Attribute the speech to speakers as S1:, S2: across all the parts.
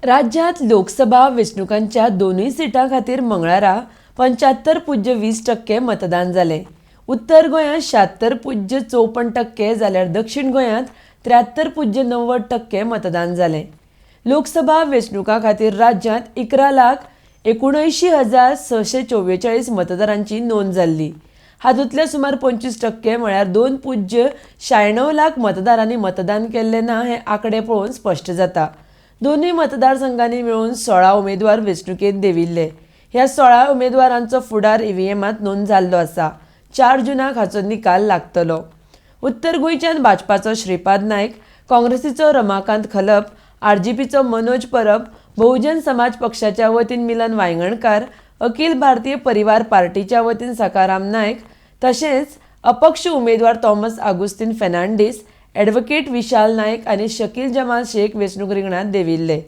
S1: राज्यांत लोकसभा वेंचणुकांच्या दोनूय सिटां खातीर मंगळारा 75.20% मतदान जालें. उत्तर गोंयांत 76.54% जाल्यार दक्षीण गोंयांत 73.90% मतदान जालें. लोकसभा वेंचणुकां खातीर राज्यांत 11,79,644 मतदारांची नोंद जाल्ली. हातूंतले सुमार 25% म्हळ्यार 2.96 लाख मतदारांनी मतदान केल्लें ना हें आंकडे पळोवन स्पश्ट जाता. दोनूय मतदारसंघांनी मेळून 16 उमेदवार वेंचणुकेंत देंविल्ले. ह्या 16 उमेदवारांचो फुडार ईव्हीएमांत नोंद जाल्लो आसा. 4 जूनाक हाचो निकाल लागतलो. उत्तर गोंयच्यान भाजपाचो श्रीपाद नायक, काँग्रेसीचो रमाकांत खलप, आरजीपीचो मनोज परब, बहुजन समाज पक्षाच्या वतीन मिलन वायंगणकार, अखिल भारतीय परिवार पार्टीच्या वतीन सखाराम नायक, तशेंच अपक्ष उमेदवार थॉमस आगुस्तीन फेर्नांडीस, ॲडव्होकेट विशाल नायक आनी शकील जमाल शेख वेंचणूक रिंगणांत देंविल्ले.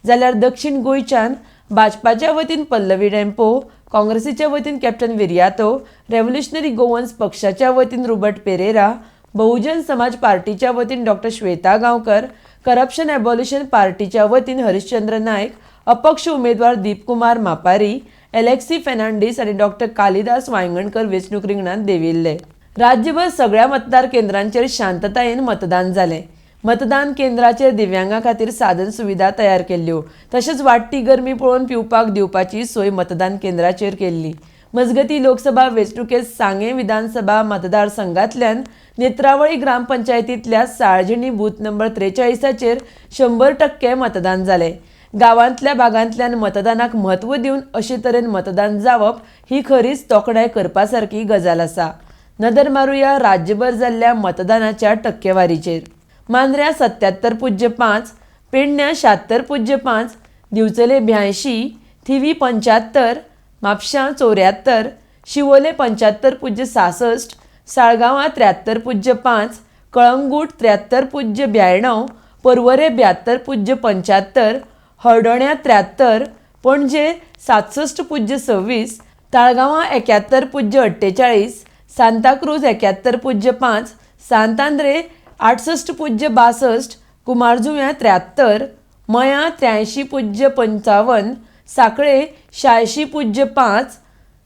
S1: जाल्यार दक्षीण गोंयच्यान भाजपाच्या वतीन पल्लवी डेम्पो, काँग्रेसीच्या वतीन कॅप्टन विरियातो, रेव्होल्युशनरी गोवन्स पक्षाच्या वतीन रुबर्ट पेरेरा, बहुजन समाज पार्टीच्या वतीन doctor Shweta Gaonkar, corruption abolition पार्टीच्या वतीन हरिश्चंद्र नायक, अपक्ष उमेदवार दीपकुमार मापारी, एलेक्सी फेर्नांडीस आनी डॉक्टर कालिदास वायंगणकर वेंचणूक रिंगणांत देंविल्ले. राज्यभर सगळ्या मतदार केंद्रांचेर शांततायेन मतदान जालें. मतदान केंद्राचेर दिव्यांगां खातीर साधन सुविधा तयार केल्ल्यो. तशेंच वाडटी गरमी पळोवन पिवपाक दिवपाची सोय मतदान केंद्राचेर केल्ली. मजगतीं, लोकसभा वेंचणुकेंत सांगें विधानसभा मतदारसंघांतल्यान नेत्रावळी ग्रामपंचायतींतल्या साळजिणी बूथ नंबर 43चेर 100% मतदान जालें. गांवांतल्या भागांतल्यान मतदानाक म्हत्व दिवन अशे तरेन मतदान जावप ही खरीच तोखणाय करपा सारकी गजाल आसा. नदर मारुया राज्यभर जाल्ल्या मतदानाच्या टक्केवारीचेर. मांद्र्यां 77.5, पेडण्यां 76.5, दिवचले 82, थिवी 75, म्हापशां 74, शिवोले 75.66, साळगांवां 73.5, कळंगूट 73.92, पर्वरे 72.75, हळदोण्या 73, पणजे 67.26, ताळगांवां 71.48, सांताक्रूज 71.5, सांत आंद्रे 68.62, कुमारजुव्यां 73, मयां 83.55, सांखळे 86.5,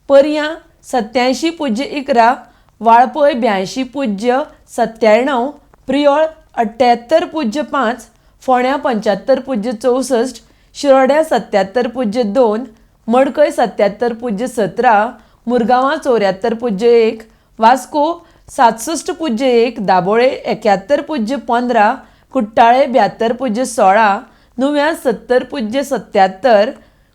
S1: पर्यां 87.11, वाळपय 82.97, प्रियोळ 78.5, फोंड्यां 75.64, शिरोड्या 77.2, मडकय 77.17, मुरगांवां 74.1, वास्को 67.1, दाबोळे 71.15, कुट्टाळे 72.16, नुव्यां 70.77,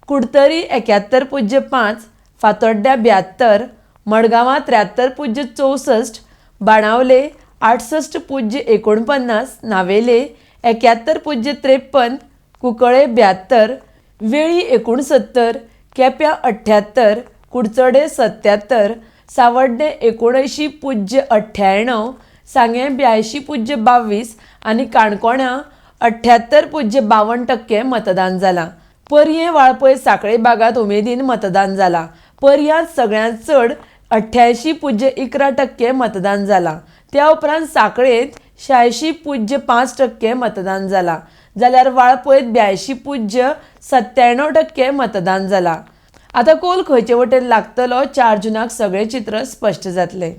S1: कुडतरी 71.5, फातोड्ड्यां 72, मडगांवां 73.64, बाणावले 68.49, नावेले 71.53, कुंकळे 72, वेळी 69, केप्यां 78, कुडचडे 77, सावड्डें 79.98, सांगें 82.22 आनी काणकोणां 78.52% मतदान जालां. पर्यें, वाळपय, सांखळे भागांत उमेदीन मतदान जालां. पर्यांत सगळ्यांत चड 88.11% मतदान जालां. त्या उपरांत सांखळेंत 86.5% मतदान जालां, जाल्यार वाळपयत 82.97% मतदान जालां. आतां कोल खंयचे वटेन लागतलो, 4 जूनाक सगळें चित्र स्पश्ट जातलें.